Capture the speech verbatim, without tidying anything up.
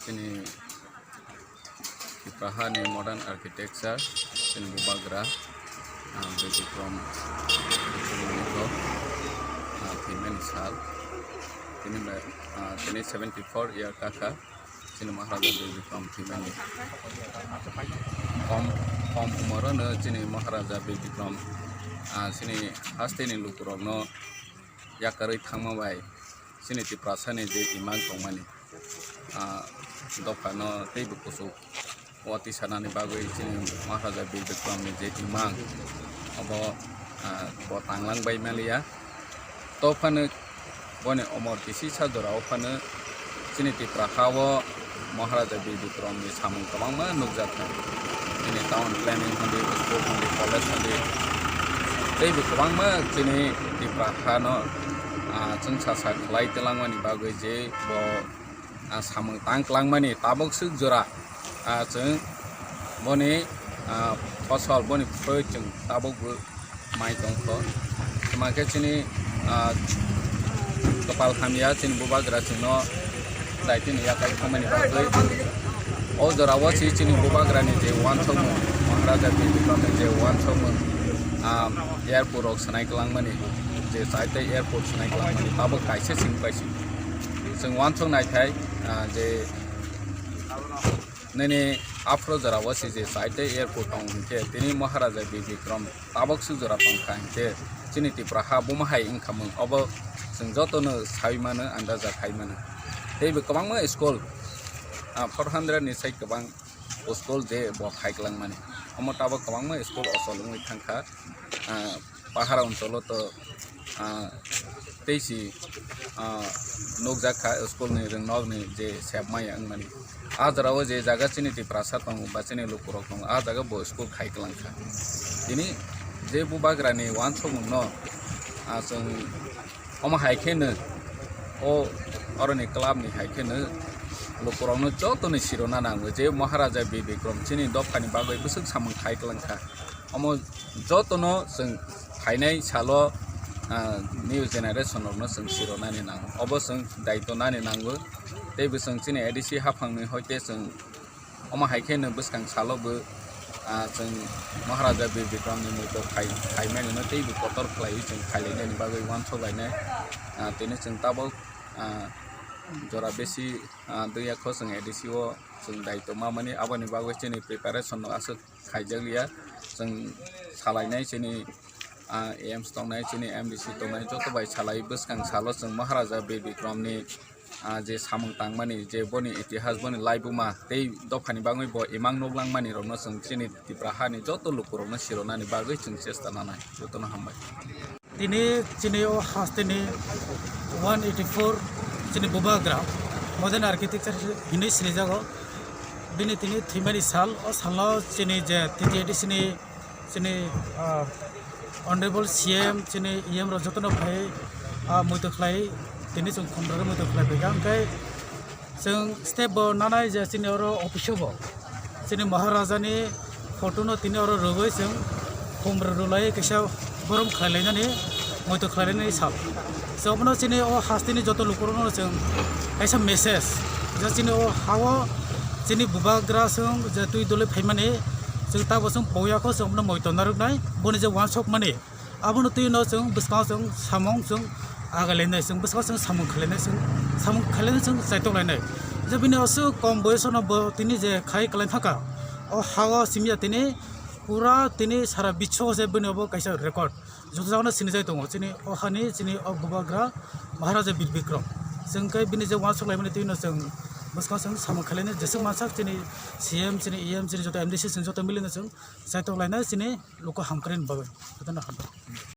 Chini Tipraha ni modern architecture, chini bubagra, ah, Bidikrom, ah, thwimani sal. Tini bai, ah, tini seventy four year kakha, chini Maharaja Bidikrom thwimani. Kom, kom umoro no chini Maharaja Bidikrom, ah, chini haste ni lukurok no yakarwi thangma bai chini Tiprasa ni je imang tongmani, ah, dopha no teibo kuchuk o tisanani bagwi chini Maharaja Bir Bikram ni je imang obo, ah, bo tanglang bai maliya. To phano boni omor kisi sa jora o phano chini Tiprasa o Maharaja Bir Bikram ni samung kwbangma nukjak kha. Chini town planning hwnwi, school hwnwi, college hwnwi, teibo kwbangma chini Tiprasa no, ah, chwngsa sa khlai twlangmani bagwi je bo, ah, samung tang twlangmani tabuk swk jora, ah, chwng boni, ah, phosol, boni phroi chwng tabuk bo mai tongkho. Tuma khe chini, ah, kwpal hamya chini bubagra chwngno daitino yakai thangmani bagwi. O jorao si chini bubagrani je uansukmung, Maharaja Bir Bikramni je uansukmung, ah, airport rok swnai kwlangmani, je chaite airport swnai kwlangmani, tabuk kaisa simi kaisa. Chwng uansuk naithai, ah, je nini aphuru jorao si je chaite airport tong hinkhe tini Maharaja Bir Bikram tabuk swk jora tongkha hinkhe chini Tiprasa buma hai wngkha mung, obo chwng jotono saui mano, andaja khai mano. Teibo kwbangma school, ah, four hundred ni sai kwbang school je bo khai kwlangmani, omo tabuk kwbangma school ochol wngwi thangkha, ah, pahara oncholo to, ah, tei si, ah, nukjak kha school ni rwngnokni je sep maya wngmani. A jorao je jaga chini Tiprasa tongo ba chini lukurok tongo, a jaga bo school khai kwlangkha. Tini je bubagrani uansukmungno, ah, chwng omo hai kheno, o oroni club ni hai kheno lukurokno jotono sirona nango je Maharaja Bir Bikram chini dophani bagwi bwswk samung khai kwlangkha. Omo jotono chwng phainai salo, ah, new generation rokno chwng sironani nango. Obo chwng daitw nani nango. Teibo chwng chini A D C haphangni hoite chwng omo hai kheno bwskang salo bo, ah, chwng Maharaja Bir Bikramni muitu khai, khaimanino teibo kotor khlaiwi chwng khailainani bagwi uansuk lainai. Ah, tini chwng tabuk, ah, jora besi, ah, dwya kho chwng A D C o chwng daitw mamani, aboni bagwi chini preparation no aswk khaijakliya. Chwng salainai chini, ah, A M C tongnai, chini M D C tongnai, joto bai salai bwskang salo chwng Maharaja Bir Bikramni, ah, je samung tangmani, je boni itihas, boni laibuma tei dophani bagwi bo imang nuklangmani rokno chwng chini Tiprasa ni joto lukurokno sironani bagwi chwng chesta nanai. Jotono hambai. Tini chini o hasteni one eighty four chini bubagra modern architecture hinwi sinijago. Bini tini thwimani sal, o salo chini je T T A D C ni chini, ah, Honorable C M chini E M rok jotono phai, ah, muitu khlai, tini chwng khumrok muitu khlai phaikha, hwnkhe chwng step bo nanai je chini oro office o bo chini Maharaja ni photo no tini oro rwgwi chwng khumrok rwlai kaisa borom khlai lainani muitu khlai lainani sal. So obono chini o hasteni joto lukurokno chwng kaisa message je chini o ha-o chini bubagra chwng je twi dole phaimani chwng tabo chwng poya kho chwng obono muitu narwknai boni je uansukmani. Abono twi no chwng bwskango chwng samung chwng agai lainai, chwng bwskango chwng samung khlai lainai, chwng samung khlai lainai, chwng chaitok lainai. Je bini aswk kom boyosno bo tini je khai kwlai thaka, o ha-o simi ya tini pura tini sara biswo je bini obo kaisa record. Joto jagano sinijai tongo chini o hani chini o bubagra Maharaja Bir Bikram. Chwng khe bini je uansuk laimani twi no chwng bwskango chwng samung khlai lainai, jeswk mansak chini C M, chini E M, chini joto M D C chwng joto mili no chwng chaitok lainai chini luku hamkrai ni bagwi. Jotono hambai.